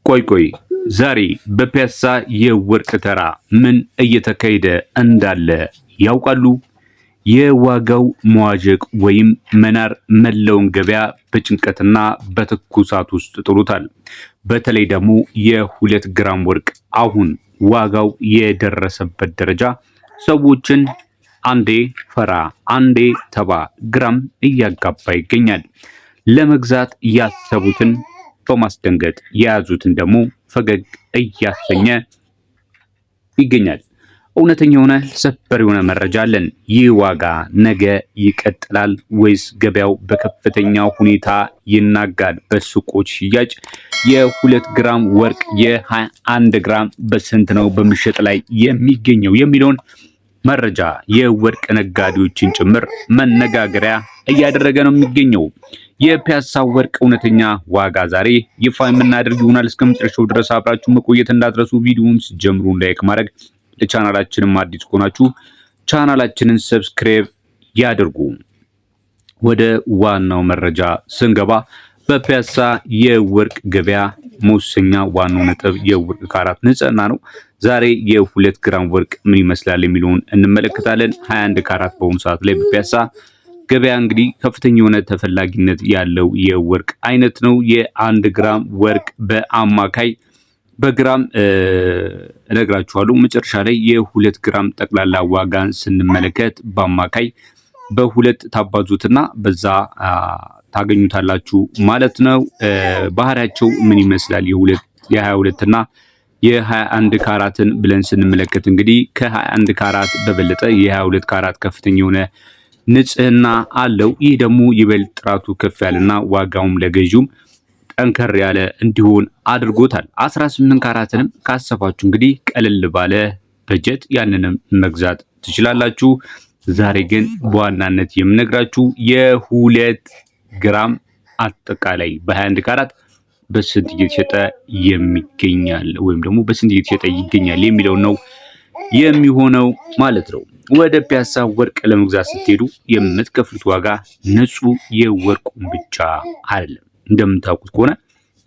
ቆይ ቆይ፣ ዛሬ በፒያሳ የወርቅ ተራ ምን እየተካሄደ እንዳለ ያውቃሉ? የዋጋው መዋዠቅ ወይም መናር መላውን ገበያ በጭንቀትና በትኩሳት ውስጥ ጥሎታል። በተለይ ደግሞ የ2 ግራም ወርቅ አሁን ዋጋው የደረሰበት ደረጃ ሰዎችን አንዴ ፈራ አንዴ ተባ ግራም እያጋባ ይገኛል። ለመግዛት ያሰቡትን በማስደንገጥ የያዙትን ደግሞ ፈገግ እያሰኘ ይገኛል። እውነተኛ የሆነ ሰበር የሆነ መረጃ አለን። ይህ ዋጋ ነገ ይቀጥላል ወይስ ገበያው በከፍተኛ ሁኔታ ይናጋል? በሱቆች ሽያጭ የ2 ግራም ወርቅ የ21 ግራም በስንት ነው በመሸጥ ላይ የሚገኘው የሚለውን መረጃ የወርቅ ነጋዴዎችን ጭምር መነጋገሪያ እያደረገ ነው የሚገኘው። የፒያሳ ወርቅ እውነተኛ ዋጋ ዛሬ ይፋ የምናደርግ ይሆናል። እስከ መጨረሻው ድረስ አብራችሁ መቆየት እንዳትረሱ። ቪዲዮውን ጀምሩ like ማድረግ፣ ለቻናላችንም አዲስ ከሆናችሁ ቻናላችንን subscribe ያድርጉ። ወደ ዋናው መረጃ ስንገባ በፒያሳ የወርቅ ገበያ መወሰኛ ዋናው ነጥብ የወርቅ ካራት ንጽህና ነው። ዛሬ የ2 ግራም ወርቅ ምን ይመስላል የሚለውን እንመለከታለን። 21 ካራት በአሁኑ ሰዓት ላይ በፒያሳ ገበያ እንግዲህ ከፍተኛ የሆነ ተፈላጊነት ያለው የወርቅ አይነት ነው። የ1 ግራም ወርቅ በአማካይ በግራም እነግራችኋለሁ። መጨረሻ ላይ የ2 ግራም ጠቅላላ ዋጋን ስንመለከት በአማካይ በሁለት ታባዙትና በዛ ታገኙታላችሁ ማለት ነው። ባህሪያቸው ምን ይመስላል? የሁለት የ22 እና የ21 ካራትን ብለን ስንመለከት እንግዲህ ከ21 ካራት በበለጠ የ22 ካራት ከፍተኛ የሆነ ንጽህና አለው። ይህ ደግሞ ይበልጥ ጥራቱ ከፍ ያለና ዋጋውም ለገዢውም ጠንከር ያለ እንዲሆን አድርጎታል። 18 ካራትንም ካሰፋችሁ እንግዲህ ቀለል ባለ በጀት ያንንም መግዛት ትችላላችሁ። ዛሬ ግን በዋናነት የምነግራችሁ የ2 ግራም አጠቃላይ በ21 ካራት በስንት እየተሸጠ የሚገኛል ወይም ደግሞ በስንት እየተሸጠ ይገኛል የሚለው ነው የሚሆነው ማለት ነው። ወደ ፒያሳ ወርቅ ለመግዛት ስትሄዱ የምትከፍሉት ዋጋ ንጹህ የወርቁን ብቻ አይደለም። እንደምታውቁት ከሆነ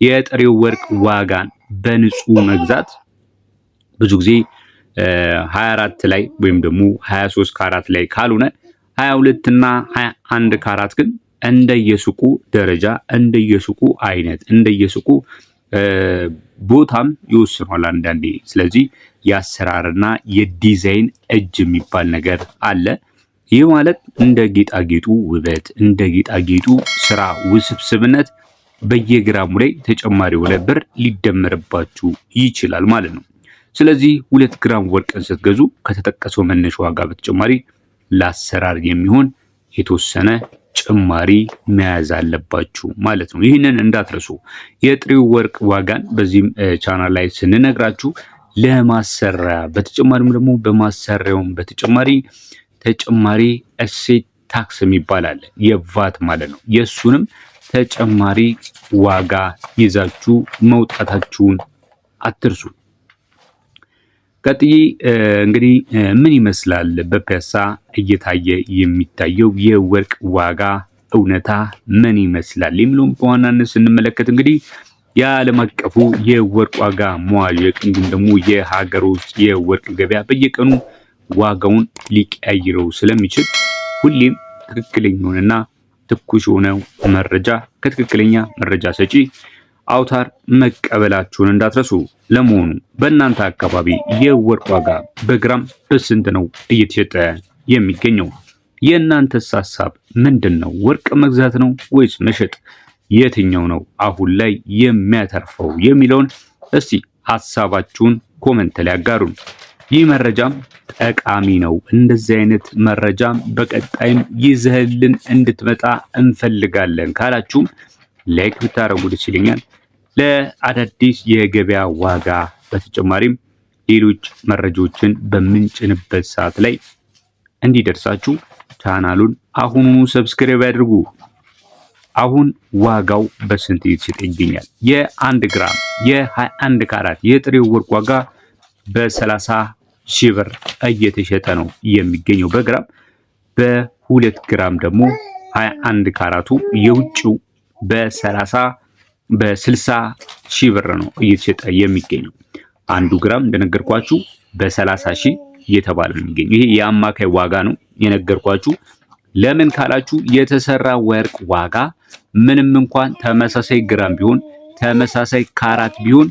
የጥሬው ወርቅ ዋጋን በንጹህ መግዛት ብዙ ጊዜ 24 ላይ ወይም ደግሞ 23 ካራት ላይ ካልሆነ 22 እና 21 ካራት ግን እንደየሱቁ ደረጃ፣ እንደየሱቁ አይነት፣ እንደየሱቁ ቦታም ይወስኗል አንዳንዴ። ስለዚህ የአሰራርና የዲዛይን እጅ የሚባል ነገር አለ። ይህ ማለት እንደ ጌጣጌጡ ውበት፣ እንደ ጌጣጌጡ ስራ ውስብስብነት በየግራሙ ላይ ተጨማሪ የሆነ ብር ሊደመርባችሁ ይችላል ማለት ነው። ስለዚህ 2 ግራም ወርቅን ስትገዙ ከተጠቀሰው መነሻ ዋጋ በተጨማሪ ለአሰራር የሚሆን የተወሰነ ጭማሪ መያዝ አለባችሁ ማለት ነው። ይህንን እንዳትረሱ። የጥሬው ወርቅ ዋጋን በዚህም ቻናል ላይ ስንነግራችሁ ለማሰሪያ በተጨማሪም ደግሞ በማሰሪያውም በተጨማሪ ተጨማሪ እሴት ታክስ የሚባል አለ፣ የቫት ማለት ነው። የእሱንም ተጨማሪ ዋጋ ይዛችሁ መውጣታችሁን አትርሱ። ቀጥዬ እንግዲህ ምን ይመስላል በፒያሳ እየታየ የሚታየው የወርቅ ዋጋ እውነታ ምን ይመስላል የሚለውን በዋናነት ስንመለከት እንግዲህ የዓለም አቀፉ የወርቅ ዋጋ መዋዠቅ እንዲሁም ደግሞ የሀገር ውስጥ የወርቅ ገበያ በየቀኑ ዋጋውን ሊቀያይረው ስለሚችል ሁሌም ትክክለኛውንና ትኩስ የሆነው መረጃ ከትክክለኛ መረጃ ሰጪ አውታር መቀበላችሁን እንዳትረሱ። ለመሆኑ በእናንተ አካባቢ የወርቅ ዋጋ በግራም በስንት ነው እየተሸጠ የሚገኘው? የእናንተስ ሀሳብ ምንድን ነው? ወርቅ መግዛት ነው ወይስ መሸጥ? የትኛው ነው አሁን ላይ የሚያተርፈው የሚለውን እስቲ ሀሳባችሁን comment ላይ አጋሩን። ይህ መረጃም ጠቃሚ ነው። እንደዚህ አይነት መረጃም በቀጣይም ይዘህልን እንድትመጣ እንፈልጋለን ካላችሁም like ብታደርጉ ደስ ይለኛል። ለአዳዲስ የገበያ ዋጋ በተጨማሪም ሌሎች መረጃዎችን በምንጭንበት ሰዓት ላይ እንዲደርሳችሁ ቻናሉን አሁኑኑ subscribe ያድርጉ። አሁን ዋጋው በስንት እየተሸጠ ይገኛል? የ1 ግራም የ21 ካራት የጥሬው ወርቅ ዋጋ በ30 ሺህ ብር እየተሸጠ ነው የሚገኘው በግራም። በ2 ግራም ደግሞ 21 ካራቱ የውጭው በ30 በ60 ሺህ ብር ነው እየተሸጠ የሚገኘው። አንዱ ግራም እንደነገርኳችሁ በ30 ሺህ እየተባለ ነው የሚገኘው። ይሄ የአማካይ ዋጋ ነው የነገርኳችሁ። ለምን ካላችሁ የተሰራ ወርቅ ዋጋ ምንም እንኳን ተመሳሳይ ግራም ቢሆን፣ ተመሳሳይ ካራት ቢሆን፣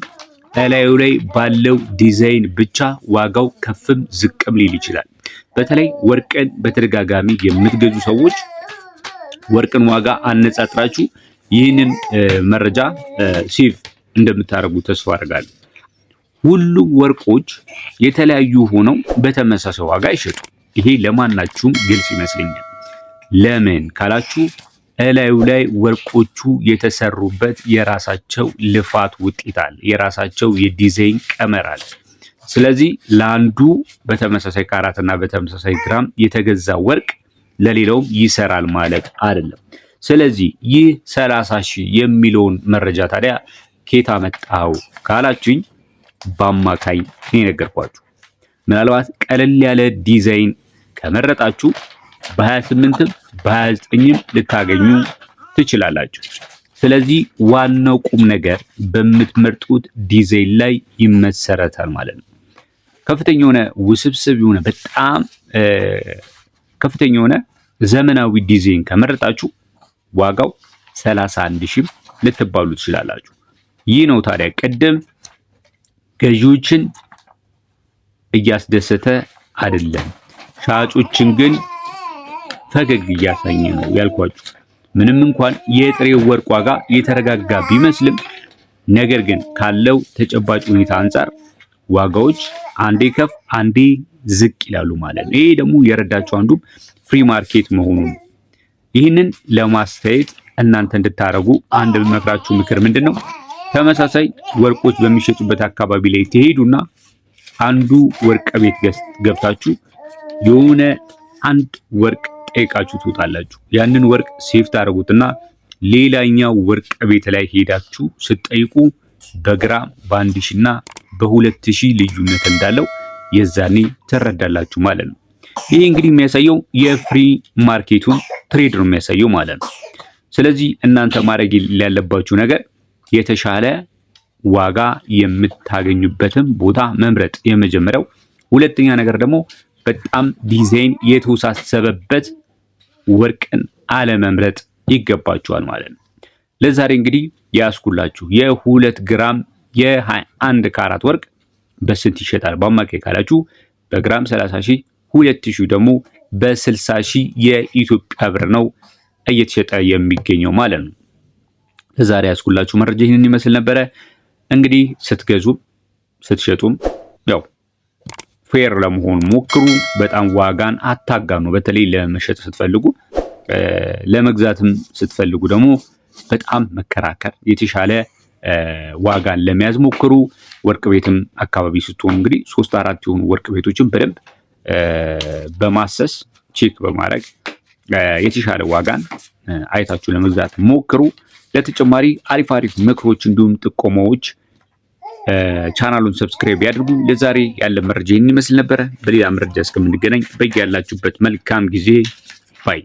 እላዩ ላይ ባለው ዲዛይን ብቻ ዋጋው ከፍም ዝቅም ሊል ይችላል። በተለይ ወርቅን በተደጋጋሚ የምትገዙ ሰዎች ወርቅን ዋጋ አነጻጥራችሁ ይህንን መረጃ save እንደምታደርጉ ተስፋ አደርጋለሁ። ሁሉም ወርቆች የተለያዩ ሆነው በተመሳሳይ ዋጋ አይሸጡም። ይሄ ለማናችሁም ግልጽ ይመስለኛል። ለምን ካላችሁ እላዩ ላይ ወርቆቹ የተሰሩበት የራሳቸው ልፋት ውጤት አለ፣ የራሳቸው የዲዛይን ቀመር አለ። ስለዚህ ለአንዱ በተመሳሳይ ካራትና በተመሳሳይ ግራም የተገዛ ወርቅ ለሌላውም ይሰራል ማለት አይደለም። ስለዚህ ይህ 30 ሺህ የሚለውን መረጃ ታዲያ ከየት አመጣው ካላችሁኝ በአማካኝ ነው የነገርኳችሁ። ምናልባት ቀለል ያለ ዲዛይን ከመረጣችሁ በ28ም በ29ም ልታገኙ ትችላላችሁ። ስለዚህ ዋናው ቁም ነገር በምትመርጡት ዲዛይን ላይ ይመሰረታል ማለት ነው። ከፍተኛ የሆነ ውስብስብ የሆነ፣ በጣም ከፍተኛ የሆነ ዘመናዊ ዲዛይን ከመረጣችሁ ዋጋው 31 ሺህ ልትባሉ ትችላላችሁ። ይህ ነው ታዲያ ቅድም ገዢዎችን እያስደሰተ አይደለም፣ ሻጮችን ግን ፈገግ እያሳኘ ነው ያልኳችሁ። ምንም እንኳን የጥሬው ወርቅ ዋጋ የተረጋጋ ቢመስልም ነገር ግን ካለው ተጨባጭ ሁኔታ አንጻር ዋጋዎች አንዴ ከፍ አንዴ ዝቅ ይላሉ ማለት ነው። ይሄ ደግሞ የረዳቸው አንዱ free market መሆኑ ነው። ይህንን ለማስተያየት እናንተ እንድታረጉ አንድ መክራችሁ ምክር ምንድን ነው? ተመሳሳይ ወርቆች በሚሸጡበት አካባቢ ላይ ትሄዱና አንዱ ወርቅ ቤት ገብታችሁ የሆነ አንድ ወርቅ ጠይቃችሁ ትወጣላችሁ። ያንን ወርቅ save ታደርጉትና ሌላኛው ወርቅ ቤት ላይ ሄዳችሁ ስትጠይቁ በግራም በ1,000 እና በ2,000 ልዩነት እንዳለው የዛኔ ትረዳላችሁ ማለት ነው። ይሄ እንግዲህ የሚያሳየው የ free market ኡን trade ነው የሚያሳየው ማለት ነው። ስለዚህ እናንተ ማድረግ ያለባችሁ ነገር የተሻለ ዋጋ የምታገኙበትን ቦታ መምረጥ የመጀመሪያው። ሁለተኛ ነገር ደግሞ በጣም ዲዛይን የተወሳሰበበት ወርቅን አለመምረጥ ይገባችኋል ማለት ነው። ለዛሬ እንግዲህ ያስኩላችሁ የ2 ግራም የ21 ካራት ወርቅ በስንት ይሸጣል በአማካይ ካላችሁ በግራም 30 ሺህ፣ 2,000 ደግሞ በ60 ሺህ የኢትዮጵያ ብር ነው እየተሸጠ የሚገኘው ማለት ነው። ለዛሬ ያስኩላችሁ መረጃ ይህንን ይመስል ነበረ። እንግዲህ ስትገዙም ስትሸጡም ያው fair ለመሆን ሞክሩ። በጣም ዋጋን አታጋኑ። በተለይ ለመሸጥ ስትፈልጉ፣ ለመግዛትም ስትፈልጉ ደግሞ በጣም መከራከር፣ የተሻለ ዋጋን ለመያዝ ሞክሩ። ወርቅ ቤትም አካባቢ ስትሆኑ እንግዲህ ሶስት አራት የሆኑ ወርቅ ቤቶችን በደንብ በማሰስ፣ check በማድረግ የተሻለ ዋጋን አይታችሁ ለመግዛት ሞክሩ። ለተጨማሪ አሪፍ አሪፍ ምክሮች እንዲሁም ጥቆማዎች ቻናሉን subscribe ያድርጉ። ለዛሬ ያለ መረጃ ይህን ይመስል ነበረ። በሌላ መረጃ እስከምንገናኝ በያላችሁበት መልካም ጊዜ፣ bye።